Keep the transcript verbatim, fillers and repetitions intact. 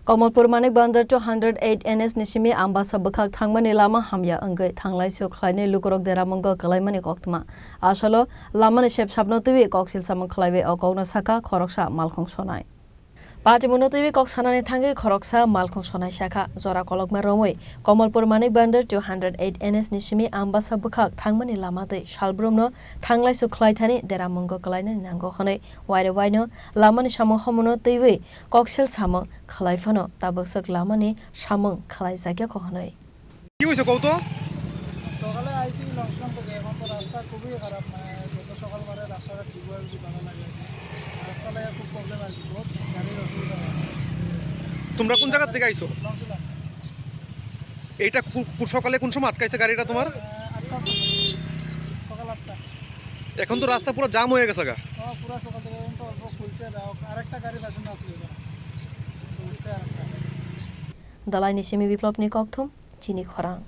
Kamalpur Manik Bandar two hundred eight N S ni simi Ambasa bwkhak thangmani lama hamya wngwi thanglaisu khlainai lukurok deramungo kwlaimani koktwma. Asalo lamani sepsapno twiwi koksil samung khlaiwi o kokno sakha khoroksa malkhung sonai. Patimunno twiwi kok sanani thangwi khoroksa malkhung sonai sakha, jora kolokma romwi Kamalpur Manik Bandar two hundred eight N S ni simi Ambasa bwkhak thangmani lama twi salbrumno thanglaisu khlaithani deramungo kwlainani nango hwnwi waire waino lamani samung homono twiwi koksil samung khlai phano tabuk swk lamani samung khlaijakya kho hwnwi. কি হয়েছে কও তো? সকালে আইছি লংশন থেকে, এখন তো রাস্তা খুবই খারাপ, মানে যত সকাল করে রাস্তাটা ঠিক হয় যদি ভালো লাগে আর কি। রাস্তা লাগে খুব প্রবলেম আর কি, বহুত গাড়ির অসুবিধা হয়। তোমরা কোন জায়গা থেকে আইছো? লংশন। এইটা কু-, কু-, সকালে কোন সময় আটকাইছে গাড়িটা তোমার? আহ, আটটা। সকাল আটটা। এখন তো রাস্তা পুরো জাম হয়ে গেছে গা। হ্যাঁ, পুরো সকাল থেকে এখন তো অল্প খুলছে, যাই হোক, আরেকটা গাড়ি পেছনে আসলে এটা। তো উঠছে আরেকটা। Dalai ni simi Biplop ni kokthum, chini khorang.